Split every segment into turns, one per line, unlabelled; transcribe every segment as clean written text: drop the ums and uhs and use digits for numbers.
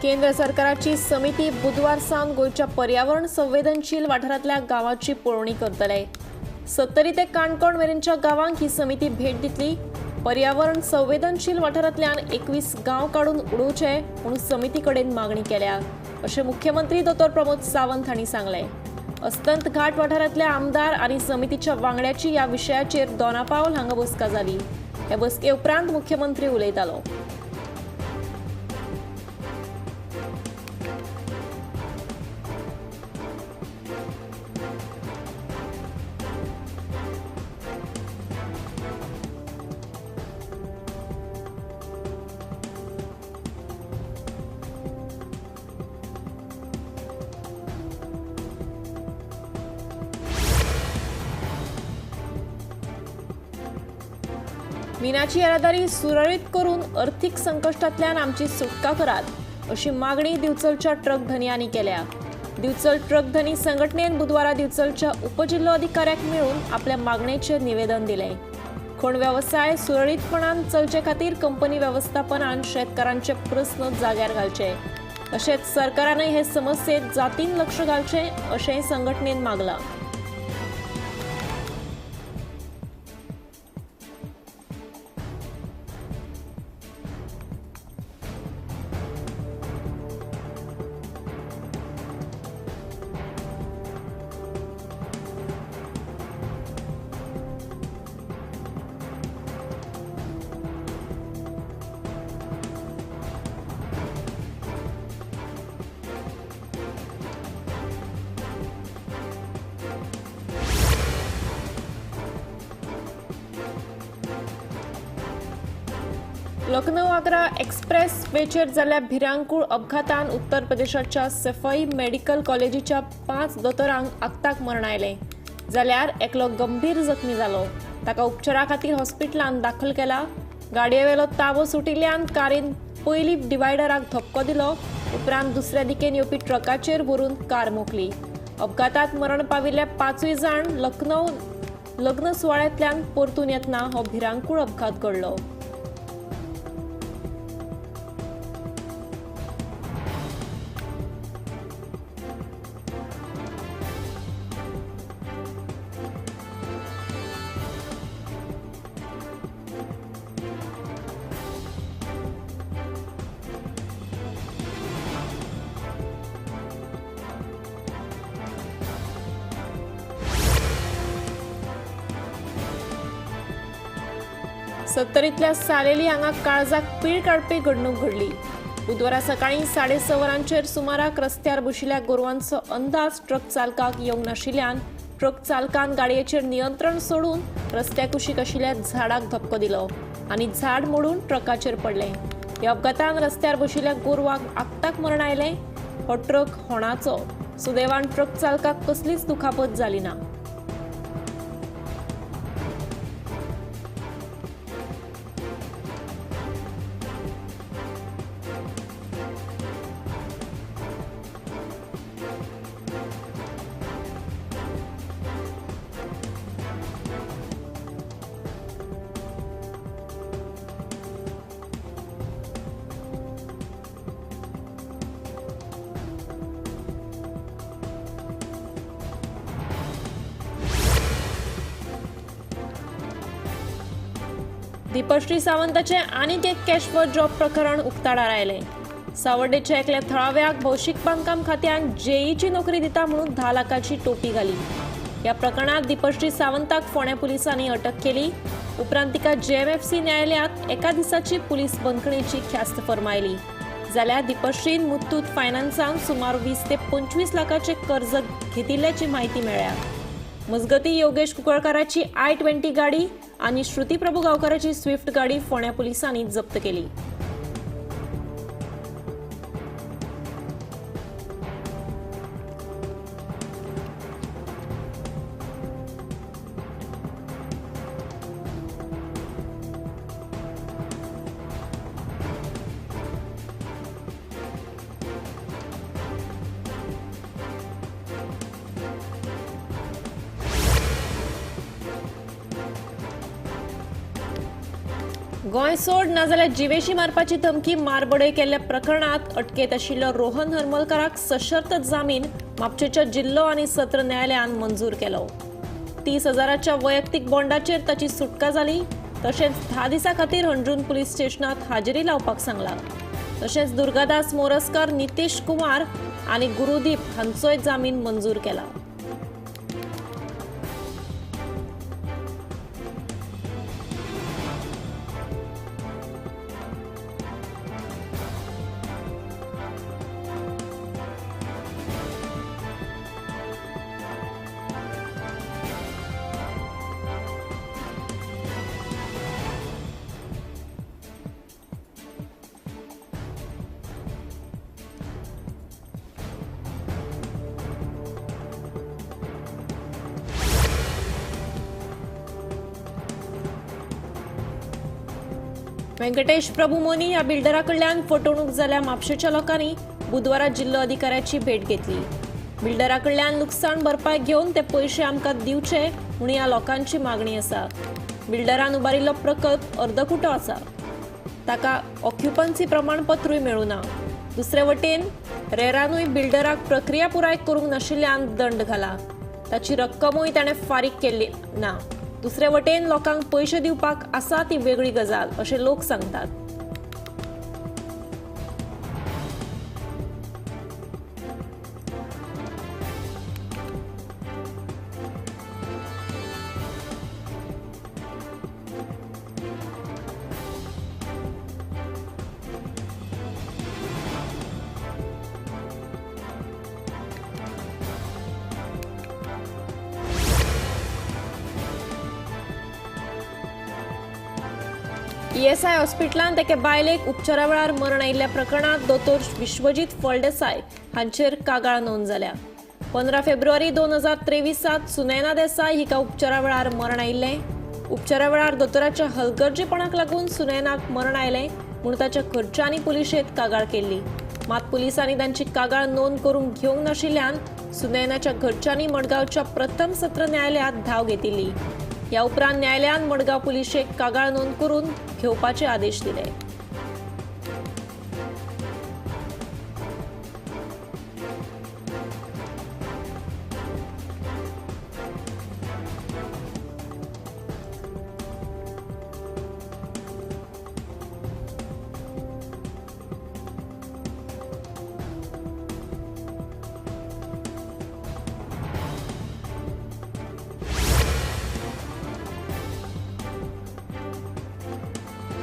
केंद्र सरकाराची समिती बुधवार सावन गोंयच्या पर्यावरण संवेदनशील वाठारांतल्या गांवांची पळोवणी करतले. सत्तरी ते काणकोण मेरेनच्या गांवांक ही समिती भेट दितली. पर्यावरण संवेदनशील वाठारांतल्यान 21 गांव काडून उडोवचे म्हणून समिती कडेन मागणी केल्या अशें मुख्यमंत्री दोतोर प्रमोद सावंत हांणी सांगलें. अस्तंत घाट वाठारांतल्या आमदार आनी समितीच्या वांगड्याची ह्या विशयाचेर दोनापावल हांगा बसका जाली. हे बसके उपरांत मुख्यमंत्री उलयतालो. मिनाची येरादारी सुरळीत करून अर्थीक संकश्टांतल्यान आमची सुटका करात अशी मागणी दिवचलच्या ट्रक धनयांनी केल्या. दिवचल ट्रक धनी संघटनेन बुधवारा दिवचलच्या उपजिल्होधिकाऱ्याक मेळून आपल्या मागणेचें निवेदन दिलें. खण वेवसाय सुरळीतपणान चलचे खातीर कंपनी वेवस्थापनान शेतकारांचे प्रस्न जाग्यार घालचे, तशेंच सरकारानय हे समस्येत जातीन लक्ष घालचें अशेंय संघटनेन मागलां. लखनौ आग्रा एक्सप्रेस वेचेर जाल्ल्या भिरांकूळ अपघातान उत्तर प्रदेशाच्या सफाई मेडिकल कॉलेजीच्या 5 दोतोरांक आक्ताक मरण आयलें, जाल्यार एकलो गंभीर जखमी जालो. ताका उपचारा खातीर हॉस्पिटलांत दाखल केला. गाडयेवेलो ताबो सुटिल्ल्यान कारीन पयलीं डिवायडराक धपको दिलो, उपरांत दुसऱ्या दिकेन येवपी ट्रकाचेर व्हरून कार मोखली. अपघातांत मरण पाविल्ले 5 जाण लखनौ लग्न सुवाळ्यांतल्यान परतून येतना हो भिरांकूळ अपघात घडलो. सत्तरींतल्या सालेली हांगा काळजाक पीळ काडपी घडणूक घडली. बुधवारा सकाळीं 6:30 वरांचेर सुमाराक रस्त्यार बशिल्ल्या गोरवांचो अंदाज ट्रक चालकाक येवंक नाशिल्ल्यान ट्रक चालकान गाडयेचेर नियंत्रण सोडून रस्त्या कुशीक आशिल्ल्या झाडाक धपको दिलो आनी झाड मोडून ट्रकाचेर पडलें. ह्या अपघातान रस्त्यार बशिल्ल्या गोरवाक आक्ताक मरण आयलें. हो ट्रक होणाचो. सुदैवान ट्रक चालकाक कसलीच दुखापत जाली ना. दीपश्री सावंताचे आनीक एक कॅश फॉर जॉब प्रकरण उक्ताडार आयलें. सावर्डेच्या एकल्या थळाव्याक भौशीक बांदकाम खात्यान जेईची नोकरी दिता म्हणून 10 लाखाची टोपी घाली. ह्या प्रकरणात दीपश्री सावंताक फोंड्या पुलिसांनी अटक केली. उपरांत तिका जेएमएफसी न्यायालयात एका दिसाची पुलीस बंदखणीची ख्यास्त फर्मायली. जाल्यार दीपश्रीन मुत्तूत फायनान्सान सुमार 20 ते 25 लाखाचे कर्ज घेतिल्ल्याची म्हायती मेळ्ळ्या. मजगती योगेश कुंकळकाराची i20 गाडी आणि श्रुती प्रभू गावकराची स्विफ्ट गाडी फोंड्या पोलिसांनी जप्त केली. गोंय सोड नाजाल्यार जिवेशी मारपाची धमकी मारबडय केल्ल्या प्रकरणात अटकेत आशिल्लो रोहन हरमलकाराक सशर्त जामीन म्हापशेंच्या जिल्लो आनी सत्र न्यायालयान मंजूर केलो. 30,000च्या वैयक्तीक बॉन्डाचेर ताची सुटका जाली. तशेंच 10 दिसां खातीर हणजूण पुलीस स्टेशनात हाजेरी लावपाक सांगला. तशेंच दुर्गादास मोरजकर, नितीश कुमार आनी गुरुदीप हांचोय जामीन मंजूर केला. व्यंकटेश प्रभू मोनी ह्या बिल्डरा कडल्यान फटवणूक जाल्या म्हापशेच्या लोकांनी बुधवारा जिल्लो अधिकाऱ्याची भेट घेतली. बिल्डरा कडल्यान लुकसाण भरपाय घेवन ते पयशे आमकां दिवचे म्हूण ह्या लोकांची मागणी आसा. बिल्डरान उबारिल्लो प्रकल्प अर्दकुटो आसा, ताका ऑक्युपन्सी प्रमाणपत्रूय मेळूं ना. दुसरे वटेन रेरानूय बिल्डराक प्रक्रिया पुराय करूंक नाशिल्ल्यान दंड घाला, ताची रक्कमूय ताणें फारीक केल्ली ना. दुसरे वटेन लोकांक पयशे दिवपाक आसा ती वेगळी गजाल अशें लोक सांगतात. ईएसआय हॉस्पिटलांत एके बायलेक उपचारा वेळार मरण आयिल्ल्या प्रकरणांत दोतोर विश्वजीत फळदेसाय हांचेर कागाळ नोंद जाल्या. 15 फेब्रुवारी 2023 सुनैना देसाय हिका उपचारा वेळार मरण आयिल्लें. उपचारा वेळार दोतोराच्या हलगर्जीपणाक लागून सुनैनाक मरण आयलें म्हूण ताच्या घरच्यांनी पुलिशेंत कागाळ केल्ली. मात पुलिसांनी तांची कागाळ नोंद करूंक घेवंक नाशिल्ल्यान सुनैनाच्या घरच्यांनी मडगांवच्या प्रथम सत्र न्यायालयांत धांव घेतिल्ली. ह्या उपरांत न्यायालयान मडगांव पुलिशेक कागाळ नोंद करून घेवपाचे आदेश दिले.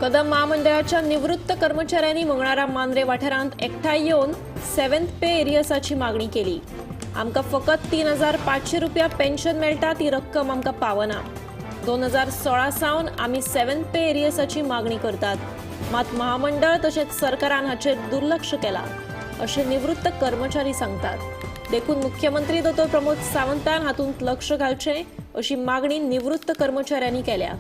कदम महामंडळाच्या निवृत्त कर्मचाऱ्यांनी मंगळारा मांद्रे वाठारांत एकठांय येवन 7th पे एरियसाची मागणी केली. आमकां फकत 3,500 रुपया पेन्शन मेळटा, ती रक्कम आमकां पावना. 2016 सावन आमी 7th पे एरियसाची मागणी करतात, मात महामंडळ तशेंच सरकारान हाचेर दुर्लक्ष केलां अशें निवृत्त कर्मचारी सांगतात. देखून मुख्यमंत्री दोतोर प्रमोद सावंतान हातूंत लक्ष घालचें अशी मागणी निवृत्त कर्मचाऱ्यांनी केल्या.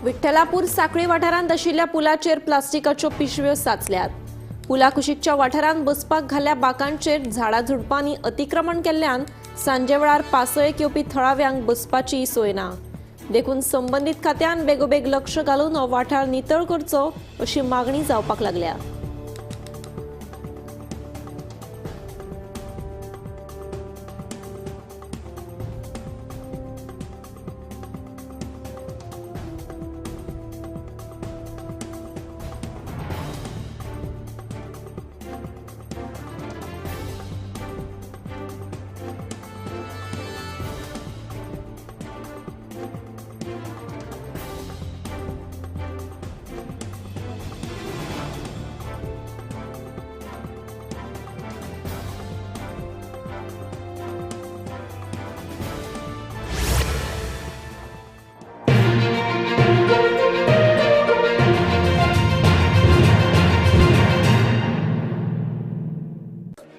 विठ्ठलापूर साखळी वाठारांत आशिल्ल्या पुलाचेर प्लास्टिकाच्यो पिशव्यो साचल्यात. पुला कुशीकच्या वाठारांत बसपाक घाल्ल्या बाकांचेर झाडां झुडपांनी अतिक्रमण केल्ल्यान सांजे वेळार पासयेक येवपी थळाव्यांक बसपाची सोय ना. देखून संबंदीत खात्यान बेगोबेग लक्ष घालून हो वाठार नितळ करचो अशी मागणी जावपाक लागल्या.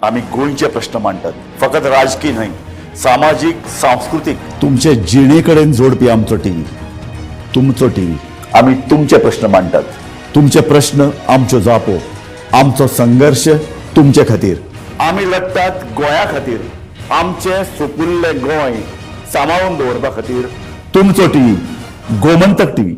आमी गोंयचे प्रश्न मांडटात, फकत राजकीय न्हय, सामाजीक, सांस्कृतीक, तुमचे जिणे कडेन जोडपी आमचो टीव्ही, तुमचो टीव्ही। आमी तुमचे प्रश्न मांडटात, तुमचे प्रश्न आमच्यो जापो, आमचो संघर्श तुमचे खातीर। आमी लढटात गोंया खातीर, आमचें सुपुल्लें गोंय सांबाळून दवरपा खातीर। तुमचो टीव्ही, गोमंतक टीव्ही।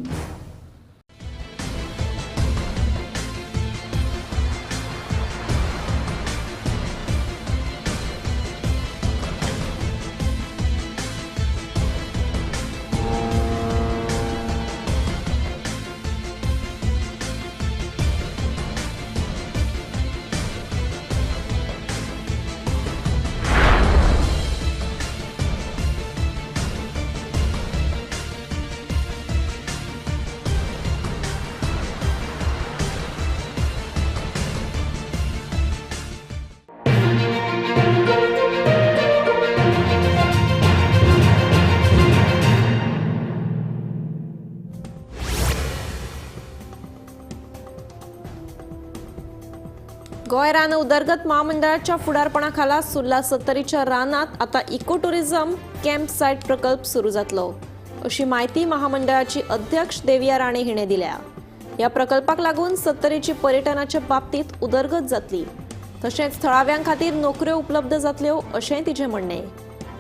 गोंय रान उदरगत महामंडळाच्या फुडारपणाखाला सुर्ला सत्तरीच्या रानात आता इको टुरिझम कॅम्प सायट प्रकल्प सुरू जातलो अशी म्हायती महामंडळाची अध्यक्ष देविया राणे हिणे दिल्या। ह्या प्रकल्पाक लागून सत्तरीची पर्यटनाच्या बाबतीत उदरगत जातली, तशेंच थळाव्यां खातीर नोकऱ्यो उपलब्ध जातल्यो अशेंय तिचें म्हणणें।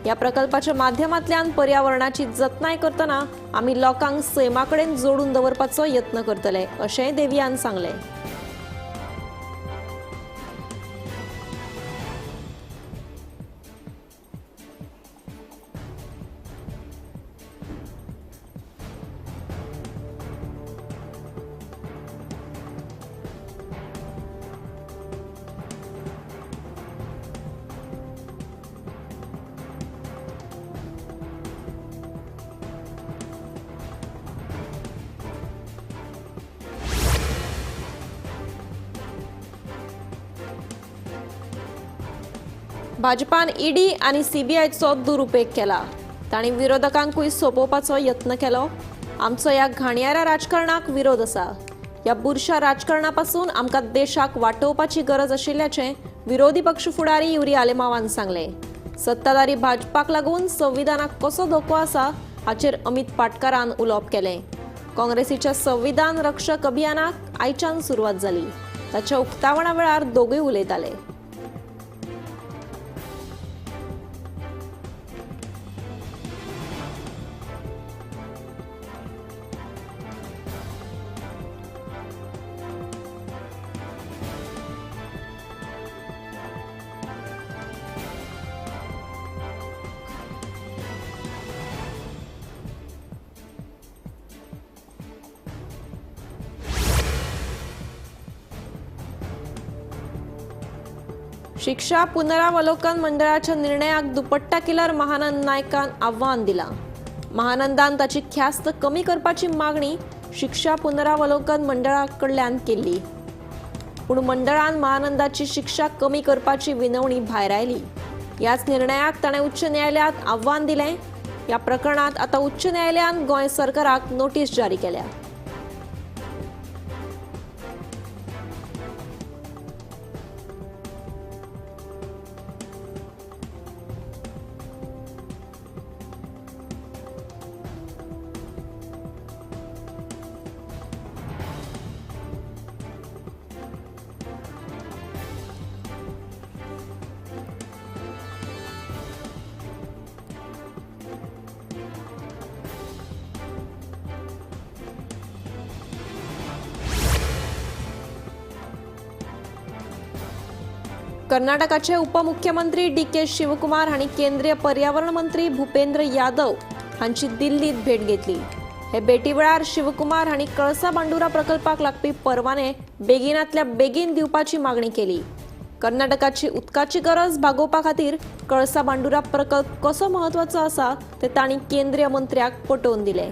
ह्या प्रकल्पाच्या माध्यमांतल्यान पर्यावरणाची जतनाय करतना आमी लोकांक सैमा कडेन जोडून दवरपाचो यत्न करतले अशेंय देवियान सांगलें। भाजपान ईडी आनी सीबीआयचो दुरुपेग केला, तांणी विरोधकांकूय सोंपोवपाचो यत्न केलो। आमचो ह्या घाणयाऱ्या राजकारणाक विरोध आसा। ह्या बुरशा राजकारणा पासून आमकां देशाक वाटोवपाची गरज आशिल्ल्याचें विरोधी पक्ष फुडारी युरी आलेमावान सांगलें। सत्ताधारी भाजपाक लागून संविधानाक कसो धोको आसा हाचेर अमित पाटकारान उलोवप केलें। काँग्रेसीच्या संविधान रक्षक अभियानाक आयच्यान सुरवात जाली, ताच्या उक्तावणा वेळार दोगूय उलयताले। शिक्षा पुनरावलोकन मंडळाच्या निर्णयाक दुपट्टा किलर महानंद नायकान आव्हान दिलां। महानंदान ताची ख्यास्त कमी करपाची मागणी शिक्षा पुनरावलोकन मंडळा कडल्यान केल्ली, पूण मंडळान महानंदाची शिक्षा कमी करपाची विनवणी भायरायली। ह्याच निर्णयाक ताणें उच्च न्यायालयांत आव्हान दिलें। ह्या प्रकरणांत आतां उच्च न्यायालयान गोंय सरकाराक नोटीस जारी केल्या। कर्नाटकाचे उपमुख्यमंत्री डी.के. शिवकुमार हांणी केंद्रीय पर्यावरण मंत्री भूपेंद्र यादव हांची दिल्लीत भेट घेतली। हे भेटी वेळार शिवकुमार हांणी कळसा भांडुरा प्रकल्पाक लागपी परवाने बेगिनातल्या बेगीन दिवपाची मागणी केली। कर्नाटकाची उदकाची गरज भागोवपा खातीर कळसा भांडुरा प्रकल्प कसो म्हत्वाचो आसा ते तांणी केंद्रीय मंत्र्याक पटोवन दिले।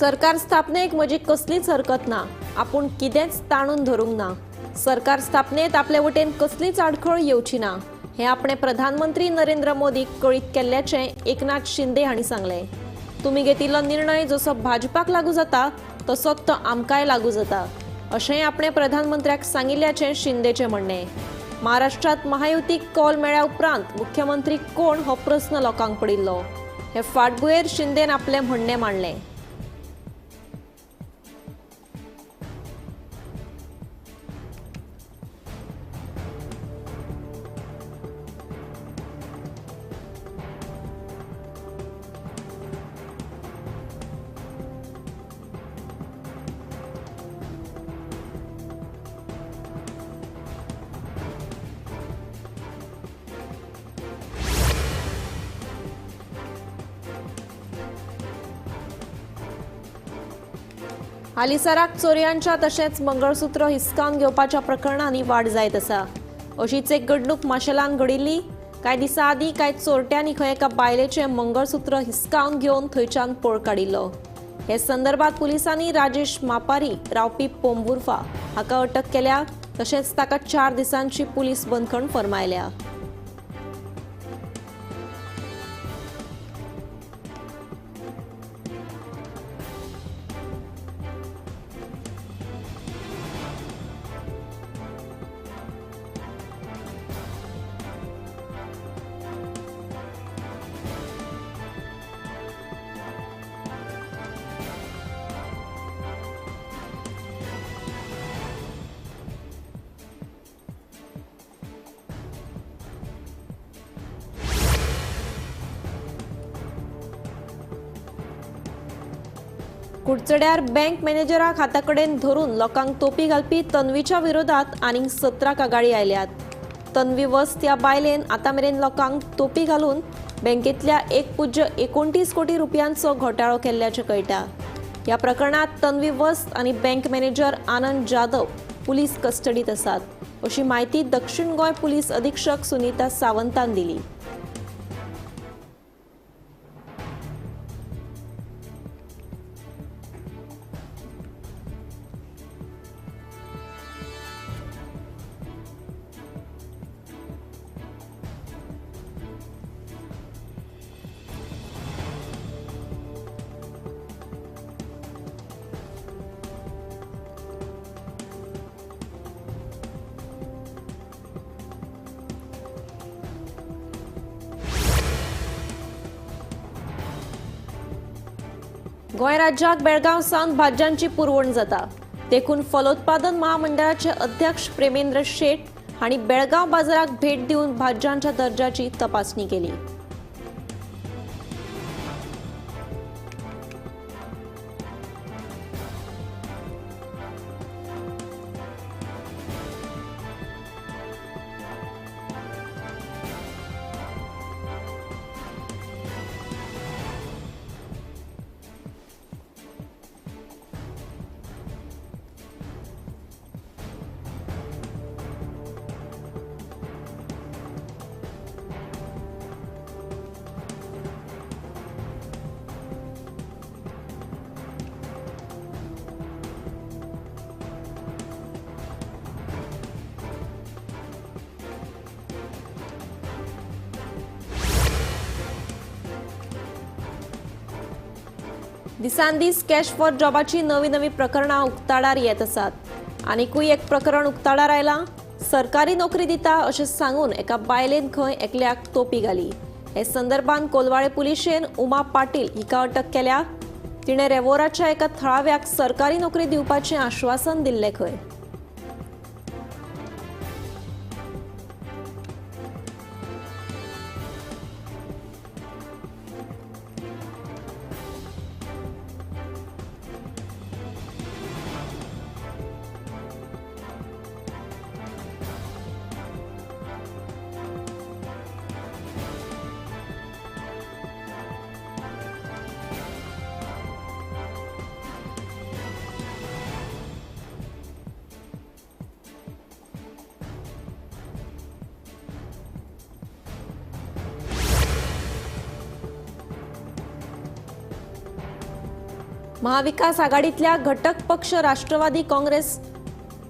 सरकार स्थापनेक म्हजी कसलीच हरकत ना, आपूण कितेंच ताणून धरूंक ना। सरकार स्थापनेत आपले वटेन कसलीच आडखळ येवची ना हें आपणे प्रधानमंत्री नरेंद्र मोदीक कळीत केल्ल्याचें एकनाथ शिंदे हांणी सांगलें। तुमी घेतिल्लो निर्णय जसो भाजपाक लागू जाता तसोच तो आमकांय लागू जाता अशेंय आपणे प्रधानमंत्र्याक सांगिल्ल्याचें शिंदेचें म्हणणें। महाराष्ट्रांत महायुतीक कॉल मेळ्ळ्या उपरांत मुख्यमंत्री कोण हो प्रस्न लोकांक पडिल्लो। हे फाटभुंयेर शिंदेन आपलें म्हणणें मांडलें। हालींसराक चोरयांच्या तशेंच मंगळसूत्र हिसकावन घेवपाच्या प्रकरणांनी वाड जायत आसा। अशीच एक घडणूक माशेलान घडिल्ली। कांय दिसां आदीं कांय चोरट्यांनी खंय एका बायलेचें मंगळसूत्र हिसकावन घेवन थंयच्यान पळ काडिल्लो। हे संदर्भात पुलिसांनी राजेश मापारी रावपी पोंबुर्फा हाका अटक केल्या, तशेंच ताका 4 दिसांची पुलीस बंदखण फर्मायल्या। कुडचड्यार बँक मॅनेजराक हाताकडेन धरून लोकांक तोपी घालपी तन्वीच्या विरोधात आनीक 17 कागाळी आयल्यात। तन्वी वस्त ह्या बायलेन आतां मेरेन लोकांक तोपी घालून बँकेंतल्या 1.29 कोटी रुपयांचो घोटाळो केल्ल्याचें कळटा। ह्या प्रकरणांत तन्वी वस्त आनी बँक मॅनेजर आनंद जाधव पुलीस कस्टडीत आसात अशी म्हायती दक्षिण गोंय पुलीस अधीक्षक सुनीता सावंतान दिली। गोंय राज्याक बेळगांव सावन भाज्यांची पुरवण जाता, देखून फलोत्पादन महामंडळाचे अध्यक्ष प्रेमेंद्र शेट हांणी बेळगांव बाजाराक भेट दिवन भाज्यांच्या दर्जाची तपासणी केली। दिसान दीस कॅश फॉर जॉबाची नवी नवी प्रकरणां उक्ताडार येत आसात। आनिकूय एक प्रकरण उक्ताडार आयलां। सरकारी नोकरी दिता अशें सांगून एका बायलेन खंय एकल्याक तोपी घाली। हे संदर्भात कोलवाळे पुलिशेन उमा पाटील हिका अटक केल्या। तिणें रेवोराच्या एका थळाव्याक सरकारी नोकरी दिवपाचें आश्वासन दिल्लें खंय। महाविकास आघाडीतल्या घटक पक्ष राष्ट्रवादी काँग्रेस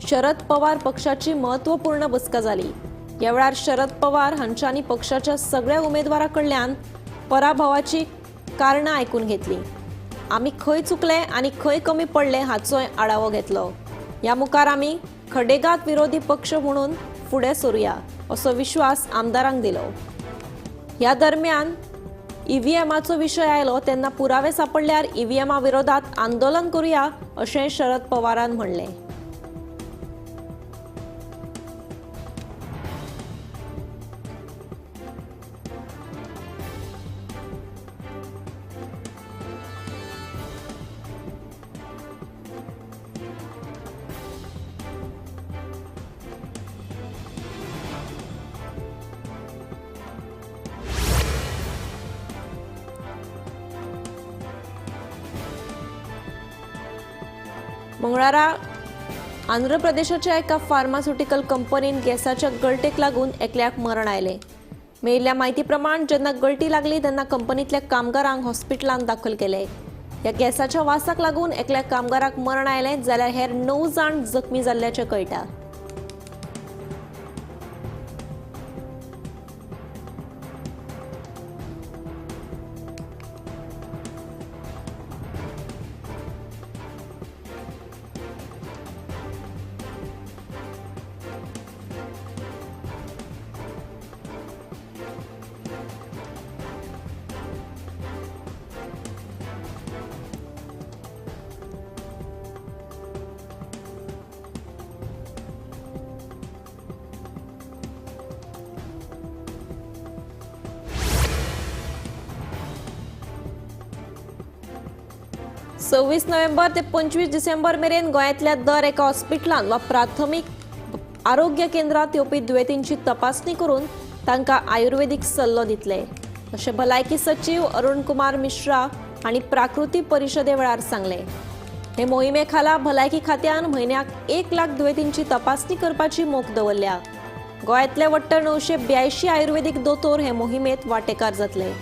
शरद पवार पक्षाची महत्वपूर्ण बसका जाली. ह्या वेळार शरद पवार हांच्यांनी पक्षाच्या सगळ्या उमेदवारां कडल्यान पराभवाची कारणां आयकून घेतली. आमी खंय चुकले आनी खंय कमी पडले हाचोय आढावो घेतलो. ह्या मुखार आमी खडेगात विरोधी पक्ष म्हणून फुडें सरुया असो विश्वास आमदारांक दिलो. ह्या दरम्यान ईव्हीएमाचो विशय आयलो तेन्ना पुरावे सापडल्यार ईव्हीएमा विरोधात आंदोलन करूया अशें शरद पवारान म्हणलें. मंगळारा आंध्र प्रदेशाच्या एका फार्मास्युटिकल कंपनीन गॅसाच्या गळटेक लागून एकल्याक मरण आयलें. मेळिल्ल्या म्हायती प्रमाण जेन्ना गळटी लागली तेन्ना कंपनींतल्या कामगारांक हॉस्पिटलांत दाखल केले. ह्या गॅसाच्या वासाक लागून एकल्या कामगाराक मरण आयलें जाल्यार हेर 9 जाण जखमी जाल्ल्याचें कळटा. सव्वीस नोव्हेंबर ते 25 डिसेंबर मेरेन गोंयांतल्या दर एका हॉस्पिटलांत वा प्राथमीक आरोग्य केंद्रांत येवपी दुयेंतींची तपासणी करून तांकां आयुर्वेदीक सल्लो दितले अशें भलायकी सचीव अरुण कुमार मिश्रा हांणी प्राकृती परिशदे वेळार सांगलें. हे मोहिमे खाला भलायकी खात्यान म्हयन्याक 1 लाख दुयेंतींची तपासणी करपाची मोख दवरल्या. गोंयांतले वट्ट 982 आयुर्वेदीक दोतोर हे मोहिमेंत वांटेकार जातले.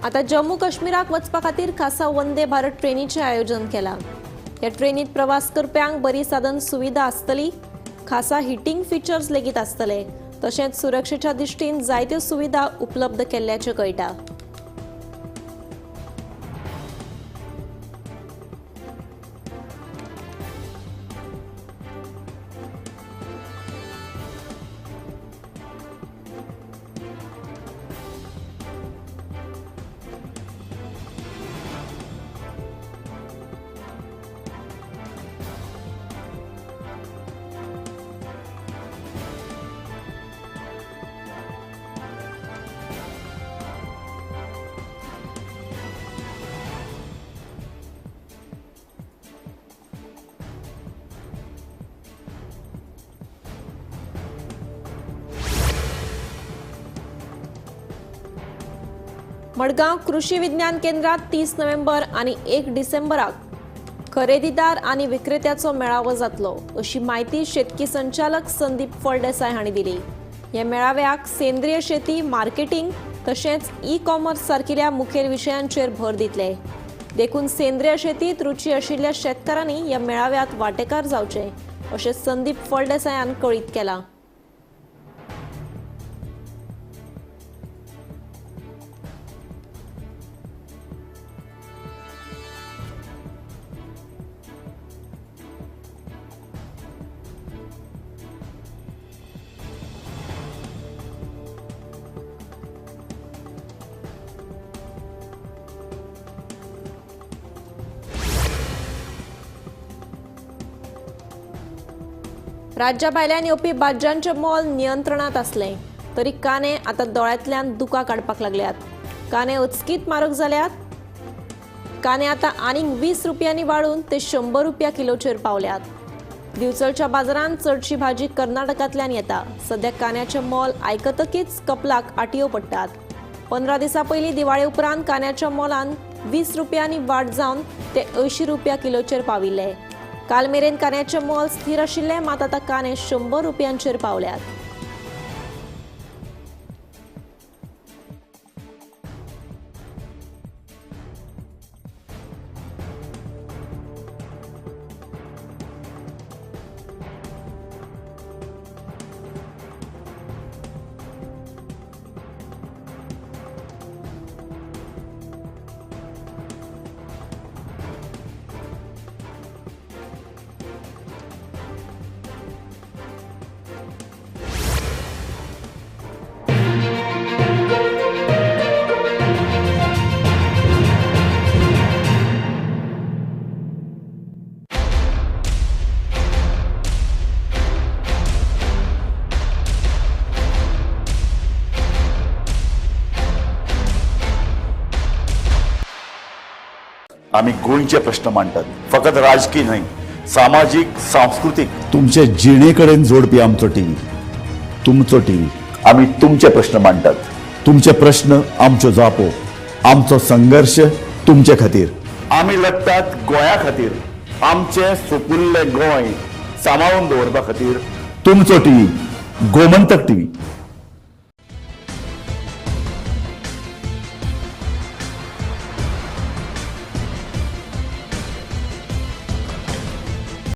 आता जम्मू काश्मीराक वचपा खातीर खासा वंदे भारत ट्रेनीचें आयोजन केलां. ह्या ट्रेनीत प्रवास करप्यांक बरी साधन सुविधा आसतली, खासा हिटींग फिचर्स लेगीत आसतले, तशेंच सुरक्षेच्या दृश्टीन जायत्यो सुविधा उपलब्ध केल्ल्याचें कळटा. मडगांव कृषी विज्ञान केंद्रात 30 नोव्हेंबर आनी 1 डिसेंबराक खरेदीदार आनी विक्रेत्याचो मेळावो जातलो अशी म्हायती शेतकी संचालक संदीप फळदेसाय हांणी दिली. ह्या मेळाव्याक सेंद्रीय शेती, मार्केटिंग तशेंच ई कॉमर्स सारकिल्या मुखेल विशयांचेर भर दितले. देखून सेंद्रीय शेतीत रुची आशिल्ल्या शेतकारांनी ह्या मेळाव्यात वांटेकार जावचे अशें संदीप फळदेसायान कळीत केलां. राज्या भायल्यान येवपी भाज्यांचें मोल नियंत्रणांत आसलें तरी कांदे आतां दोळ्यांतल्यान दुकां काडपाक लागल्यात. कांदे अचकीत म्हारग जाल्यात. कांदे आतां आनीक 20 रुपयांनी वाडून ते 100 रुपया किलोचेर पावल्यात. दिवचलच्या बाजारांत चडशी भाजी कर्नाटकांतल्यान येता. सद्या कांद्याचें मोल आयकतकीच कपलाक आटयो पडटात. 15 दिसां पयलीं दिवाळे उपरांत कांद्याच्या मोलान 20 रुपयांनी वाड जावन ते 80 रुपया किलोचेर पाविल्ले. काल मेरेन कांद्याचें मोल स्थीर आशिल्लें, मात आतां कांदे 100 रुपयांचेर पावल्यात.
आमी गोंयचे प्रश्न मांडटात, फकत राजकी न्हय, सामाजीक, सांस्कृतीक, तुमचे जिणे कडेन जोडपी आमचो टीव्ही, तुमचो टीव्ही. आमी तुमचे प्रश्न मांडटात, तुमचे प्रश्न आमच्यो जापो, आमचो संघर्श तुमचे खातीर. आमी लडटात गोंया खातीर, आमचें सुपुल्लें गोंय सांबाळून दवरपा खातीर. तुमचो टीव्ही, गोमंतक टीव्ही.